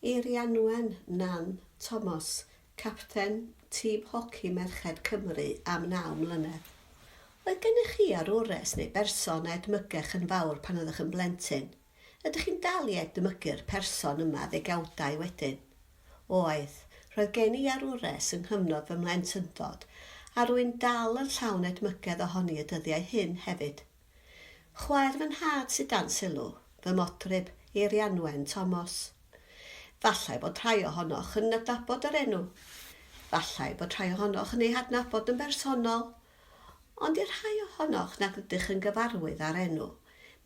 Eirianwen Nan Tomos, capten tîm hoci merched Cymru am naw mlynedd. Oedd gennych chi arwres neu berson a edmygech yn fawr pan oeddech yn blentyn? Ydych chi'n dal i edmygu'r person yma ddegawdau wedyn? Oedd, roedd gen i arwres yng nghyfnod fy mhlentyndod, a rwy'n dal yn llawn edmygedd ohoni y dyddiau hyn hefyd. Chwaer fy nhad sydd dan sylw, fy modryb, Eirianwen Tomos. Fallai bod rhai ohonoch yn adnabod yr enw. Fallai bod rhai ohonoch yn ei hadnabod yn bersonol. Ond i'r rhai ohonoch nad ydych yn gyfarwydd â'r enw,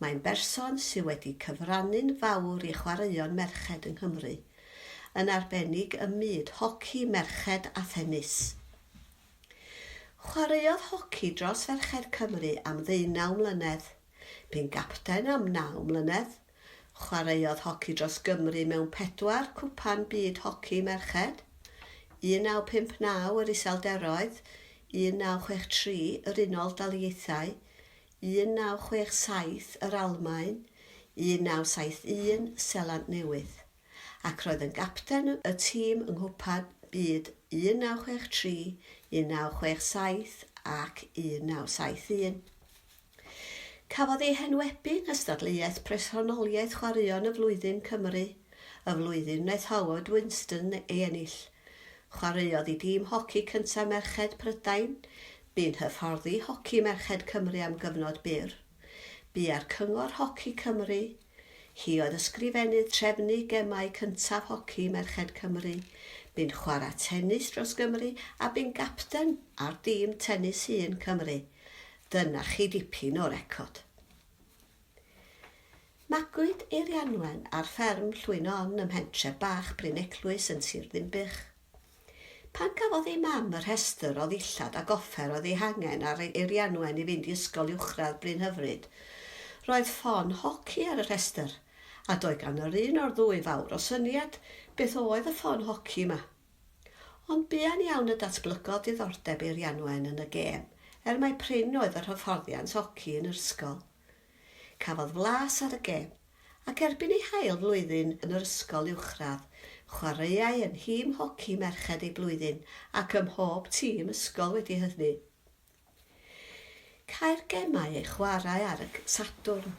mae'n berson sydd wedi cyfrannu'n fawr i chwaraeon merched yng Nghymru, yn arbennig ym myd hoci merched a thenis. Chwaraeodd hoci dros Ferched Cymru am ddeunaw mlynedd. Bu'n gapten am naw mlynedd. Chwaraeodd hoci dros Gymru mewn pedwar Cwpan Byd Hoci Merched, 1959 yr Iselderoedd, 1963 yr Unol Daleithiau, 1967 yr Almaen, 1971 Seland Newydd. ac roedd yn gapten y tîm yng Nghwpan Byd 1963, 1967 ac 1971. Cafodd ei henwebu yng nghystadleuaeth Personoliaeth Chwaraeon y Flwyddyn Cymru, y flwyddyn wnaeth Howard Winston ei ennill. Chwaraeodd i dîm hoci cyntaf Merched Prydain, bu'n hyfforddi Hoci Merched Cymru am gyfnod byr. Bu ar Cyngor Hoci Cymru, Hi oedd ysgrifennydd trefnu gemau cyntaf hoci merched Cymru, bu'n chwarae tenis dros Gymru a bu'n gapten ar dîm tenis hŷn Cymru. Dyna chi dipyn o record. Magwyd Eirianwen ar fferm Llwyn Onn ym mhentref bach Bryn Eglwys yn Sir Ddinbych. Pan gafodd ei mam y rhestr o ddillad ac offer oedd eu hangen ar Eirianwen i fynd i Ysgol Uwchradd Bryn Hyfryd, roedd ffon hoci ar y rhestr, a doedd gan yr un o'r ddwy fawr o syniad beth oedd y ffon hoci 'ma. Ond buan iawn y datblygodd diddordeb Eirianwen yn y gêm, er mai prin oedd yr hyfforddiant hoci yn yr ysgol. Cafodd flas ar y gêm, ac erbyn ei hail flwyddyn yn yr ysgol uwchradd, chwaraeai yn nhîm hoci merched ei blwyddyn ac ym mhob tîm ysgol wedi hynny. Câi'r gemau eu chwarae ar y Sadwrn,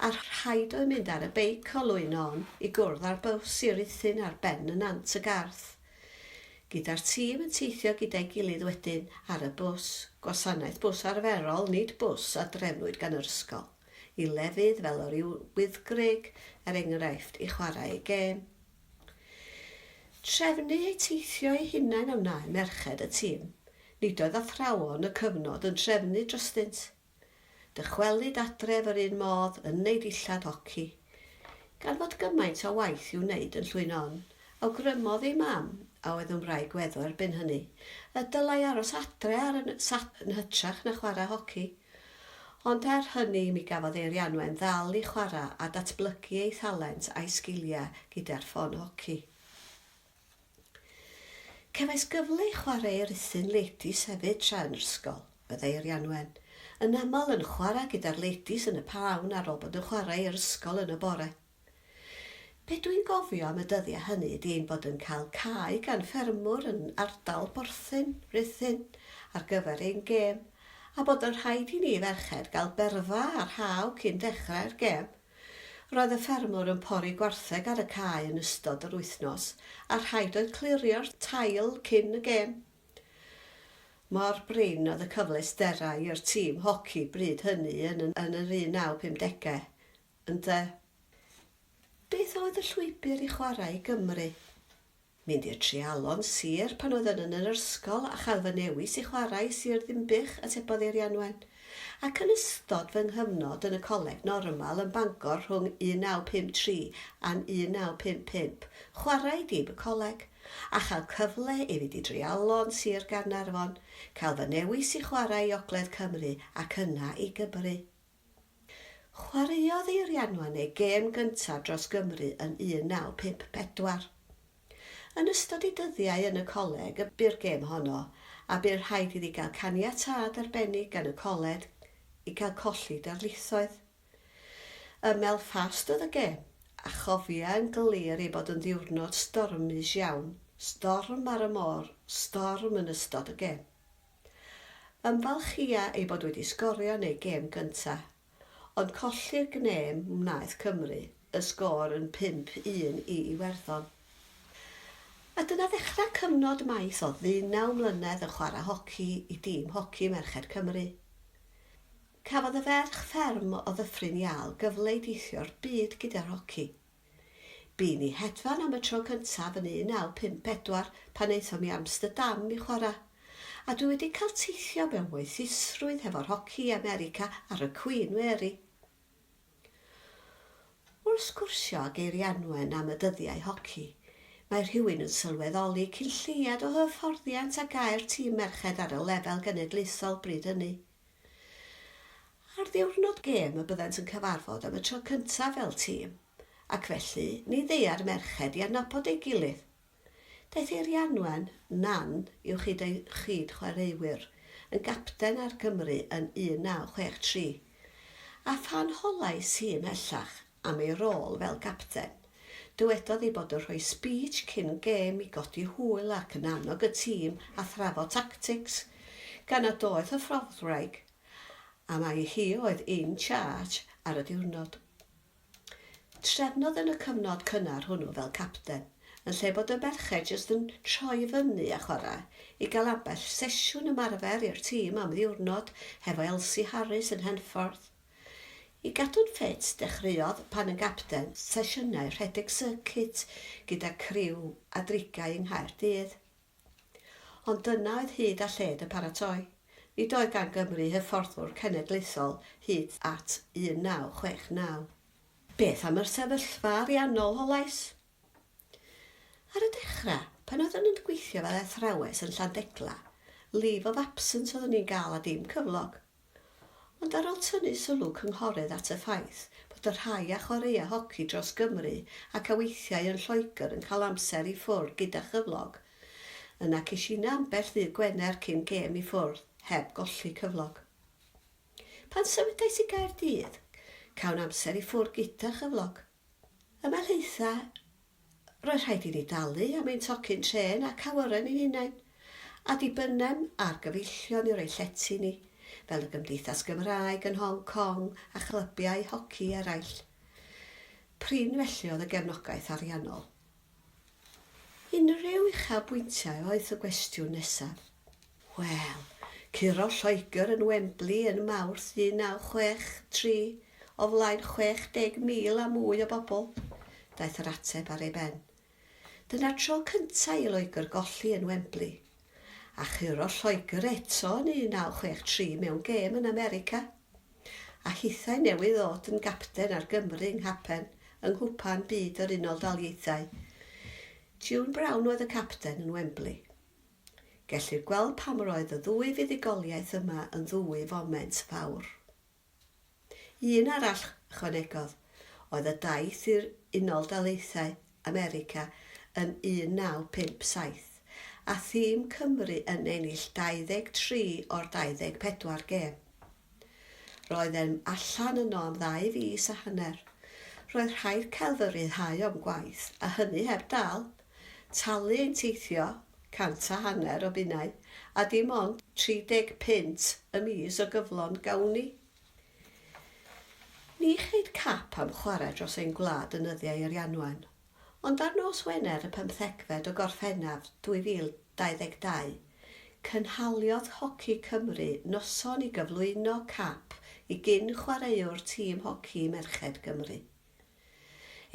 a rhaid oedd mynd ar y beic o Lwyn On i gwrdd â'r bws i Ruthun ar ben y Nant y Garth. Gyda'r tîm yn teithio gyda'i gilydd wedyn ar y bws, gwasanaeth bws arferol, nid bws a drefnwyd gan yr ysgol. i lefydd fel yr Wyddgrug, er enghraifft, i chwarae eu gêm. Trefnu eu teithio eu hunain a wnâi merched y tîm. Nid oedd athrawon y cyfnod yn trefnu drostynt. Dychwelyd adref yr un modd yn eu dillad hoci. Gan fod gymaint o waith i'w wneud yn Llwyn Onn, awgrymodd ei mam, a oedd yn wraig weddw erbyn hynny, y dylai aros adre ar y Sadwrn yn hytrach na chwarae hoci. Ond er hynny mi gafodd Eirianwen ddal i chwarae a datblygu ei thalent a'i sgiliau gyda'r ffon hoci. Cefais gyfle i chwarae i Ruthun Ladies hefyd tra yn yr ysgol, meddai Eirianwen, yn aml yn chwarae gyda'r ladies yn y pnawn ar ôl bod yn chwarae i'r ysgol yn y bore. Be dwi'n gofio am y dyddiau hynny ydi ein bod yn cael cae gan ffermwr yn ardal Borthyn, Rhuthun, ar gyfer ein gêm, a bod yn rhaid i ni ferched gael berfa ar rhaw cyn dechrau'r gêm. Roedd y ffermwr yn pori gwartheg ar y cae yn ystod yr wythnos, a rhaid oedd clirio'r tail cyn y gêm. Mor brin oedd y cyfleusterau i'r tîm hoci bryd hynny yn yn yr 1950au. Ynte? Beth oedd y llwybr i chwarae i Gymru? Mynd i'r treialon sir pan oeddwn yn yr ysgol a chael fy newis i chwarae i Sir Ddinbych, atebodd Eirianwen. Ac yn ystod fy nghyfnod yn y Coleg Normal yn Bangor rhwng 1953 a 1955, chwarae i dîm y coleg, a chael cyfle i fynd i dreialon Sir Gaernarfon, cael fy newis i chwarae i Ogledd Cymru ac yna i Gymru. Chwaraeodd Eirianwen ei gêm gyntaf dros Gymru yn 1954. Yn ystod ei dyddiau yn y coleg y bu'r gêm honno, a bu'n rhaid iddi gael caniatâd arbennig gan y coleg i gael colli darlithoedd. Ym Melffast oedd y gêm, A chofia yn glir ei bod yn ddiwrnod stormus iawn, storm ar y môr, storm yn ystod y gêm. Ymfalchïa ei bod wedi sgorio yn ei gêm gynta', ond colli'r gnêm wnaeth Cymru, y sgôr yn 5-1 i Iwerddon. A dyna ddechrau cyfnod maith o ddeunaw mlynedd yn chwarae hoci i dîm hoci merched Cymru. Cafodd y ferch fferm o Ddyffryn Iâl gyfle i deithio'r byd gyda'r hoci. Bu ni hedfan am y tro cyntaf yn 1954 pan aethom i Amsterdam i chwarae, a dwi wedi cael teithio mewn moethusrwydd hefo'r hoci i America ar y Queen Mary. Wrth sgwrsio ag Eirianwen am y dyddiau hoci, mae rhywun yn sylweddoli cyn lleied o hyfforddiant a gâi'r tîm merched ar y lefel genedlaethol bryd hynny. Ar ddiwrnod gêm y byddent yn cyfarfod am y tro cyntaf fel tîm, ac felly ni ddeuai'r merched i adnabod ei gilydd. Daeth Eirianwen, Nan, i'w chyd ei chyd-chwaraewyr, yn gapten ar Gymru yn 1963, a phan holais hi ymhellach am ei rôl fel gapten, dywedodd ei bod yn rhoi speech cyn gêm i godi hwyl ac yn annog y tîm a thrafod tactics, gan nad oedd hyfforddwraig, a mai hi oedd in charge ar y diwrnod. Trefnodd yn y cyfnod cynnar hwnnw fel capten, yn lle bod y merched jyst yn troi fyny a chwarae, i gael ambell sesiwn ymarfer i'r tîm am ddiwrnod hefo Elsie Harris yn Henffordd. I gadw'n ffit, dechreuodd, pan yn gapten, sesiynau rhedeg circuit gyda criw a drigai yng Nghaerdydd. Ond dyna oedd hyd a lled y paratoi. Nid oedd gan Gymru hyfforddwr cenedlaethol hyd at 1969. Beth am yr sefyllfa ariannol, holais? Ar y dechrau, pan oeddwn yn gweithio fel athrawes yn Llandegla, leave of absence oeddwn i'n gael a dim cyflog. Ond ar ôl tynnu sylw cynghorydd at y ffaith bod y rhai a chwaraea hoci dros Gymru ac a weithiai yn Lloegr yn cael amser i ffwrdd gyda chyflog, yna ces inna ambell ddydd Gwener cyn gêm i ffwrdd, heb golli cyflog. Pan symudais i Gaerdydd, cawn amser i ffwrdd gyda chyflog. Ymhelaetha Roedd rhaid i ni dalu am ein tocyn trên ac awyren ein hunain, a dibynnem ar gyfeillion i roi llety i ni, fel y Gymdeithas Gymraeg yn Hong Kong a chlybiau hoci eraill. Prin felly oedd y gefnogaeth ariannol. Unrhyw uchafbwyntiau oedd y gwestiwn nesaf. Wel, curo Lloegr yn Wembley yn Mawrth 1963 o flaen 60,000 a mwy o bobl, daeth yr ateb ar ei ben. Dyna'r tro cyntaf i Loegr golli yn Wembley. A churo Lloegr eto yn 1963 mewn gêm yn America. A hithau newydd ddod yn gapten ar Gymru yng Nghapen yng Nghwpan Byd yr Unol Daliaethau. June Brown oedd y capten yn Wembley. Gellir gweld pam roedd y ddwy fuddugoliaeth yma yn ddwy foment fawr. Un arall, ychwanegodd, oedd y daith i'r Unol Daleithiau America yn 1957, a thîm Cymru yn ennill 23 o'r 24 gêm. Roeddem allan yno am ddau fis a hanner. Roedd rhaid cael fy rhyddhau o'm gwaith, a hynny heb dâl. Talu ein teithio, 150 o bunnau, a dim ond 30 punt y mis o gyflon gawn ni. Ni cheid cap am chwarae dros ein gwlad yn nyddiau Arianwen, ond ar nos Wener y pymthegfed o Gorffennaf 2022, cynhaliodd Hoci Cymru noson i gyflwyno cap i gyn-chwaraewr tîm hoci merched Cymru.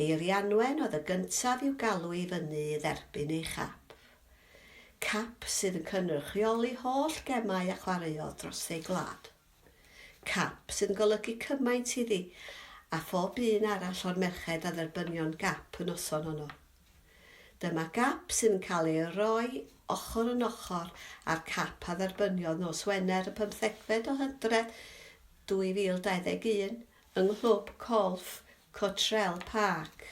Eirianwen oedd y gyntaf i'w galw i fyny i dderbyn ei chap. Cap sydd yn cynrychioli holl gemau a chwaraeodd dros ei gwlad. Cap sydd yn golygu cymaint iddi a phob un arall o'r merched a dderbynion gap y noson honno. Dyma gap sydd yn cael ei roi ochr yn ochr â'r cap a dderbyniodd nos Wener y pymthegfed o Hydref 2021 yng Nghlwb Golff Cottrell Park,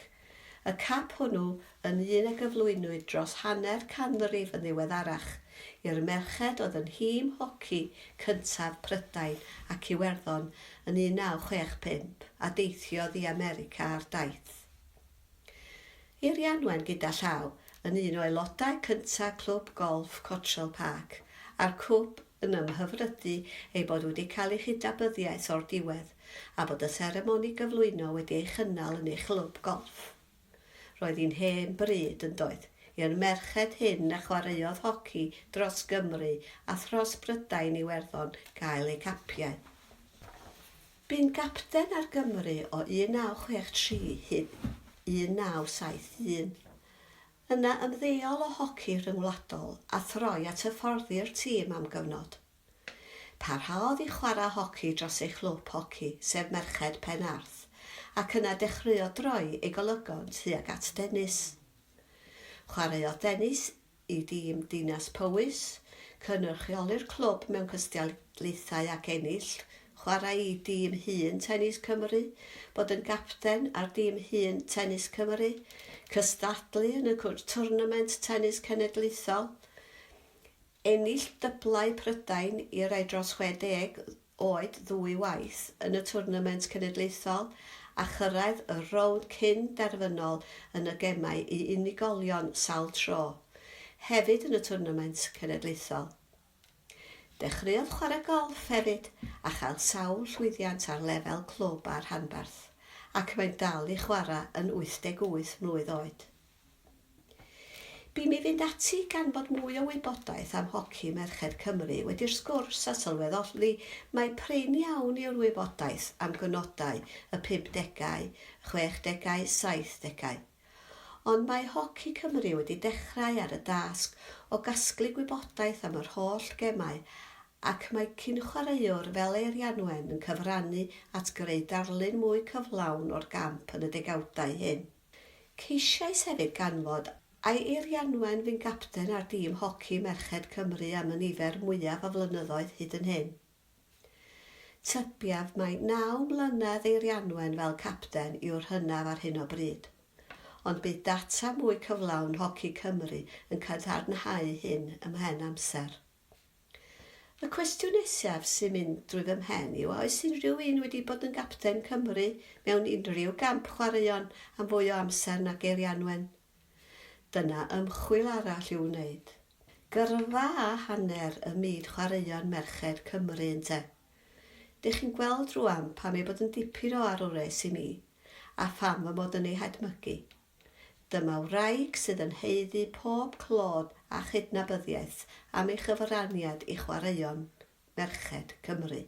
y cap hwnnw yn un a gyflwynwyd dros hanner canrif yn ddiweddarach i'r merched oedd yn nhîm hoci cyntaf Prydain ac Iwerddon yn 1965 a deithiodd i America ar daith. Eirianwen gyda llaw yn un o aelodau cyntaf Clwb Golff Cottrell Park, a'r cwb yn ymhyfrydu ei bod wedi cael ei chydnabyddiaeth o'r diwedd, a bod y seremoni gyflwyno wedi ei chynnal yn ei chlwb golff. Roedd hi'n hen bryd, yn doedd, i'r merched hyn a chwaraeodd hoci dros Gymru a thros Brydain Iwerddon gael eu capiau. Bu'n gapten ar Gymru o 1963 hyd 1971. Yna ymddeol o hoci rhyngwladol a throi at hyfforddi'r tîm am gyfnod. Parhaodd i chwarae hoci dros ei chlwb hoci, sef Merched Penarth, ac yna dechreuodd droi ei golygon tuag at denis. Chwaraeodd denis i dîm Dinas Powys, cynrychioli'r clwb mewn cystadlaethau ac ennill, chwarae i dîm hŷn Tennis Cymru, bod yn gapten ar dîm hŷn Tennis Cymru, cystadlu yn y Twrnament Tennis Cenedlaethol, ennill dyblau Prydain i rai dros 60 oed ddwy waith yn y twrnament cenedlaethol a chyrraedd y rownd cyn derfynol yn y gemau i unigolion sawl tro, hefyd yn y twrnament cenedlaethol. Dechreuodd chwarae golff hefyd a chael sawl llwyddiant ar lefel clwb a rhanbarth, ac mae'n dal i chwarae yn 88 mlwydd oed. Bu mi fynd ati i ganfod mwy o wybodaeth am hoci merched Cymru wedi'r sgwrs a sylweddoli mai prin iawn yw'r wybodaeth am gynodau y pumdegau, chwechdegau, saithdegau. Ond mae Hoci Cymru wedi dechrau ar y dasg o gasglu gwybodaeth am yr holl gemau ac mae cyn-chwaraewr fel Eirianwen yn cyfrannu at greu darlun mwy cyflawn o'r gamp yn y degawdau hyn. Ceisiais hefyd ganfod ai Eirianwen fu'n gapten ar dîm hoci merched Cymru am y nifer mwyaf o flynyddoedd hyd yn hyn. Tybiaf mai naw mlynedd Eirianwen fel capten yw'r hynaf ar hyn o bryd. Ond bydd data mwy cyflawn Hoci Cymru yn cadarnhau hyn ymhen amser. Y cwestiwn nesaf sy'n mynd drwy fy mhen yw a oes unrhyw un wedi bod yn gapten Cymru mewn unrhyw gamp chwaraeon am fwy o amser nag Eirianwen? Dyna ymchwil arall i'w wneud. Gyrfa a hanner ym myd chwaraeon merched Cymru ynte? Dych chi'n gweld rwan pam ei bod yn dipyn o arwres i mi, a pham fy mod yn ei hedmygu. Dyma wraig sydd yn haeddu pob clod a chydnabyddiaeth am ei chyfraniad i chwaraeon merched Cymru.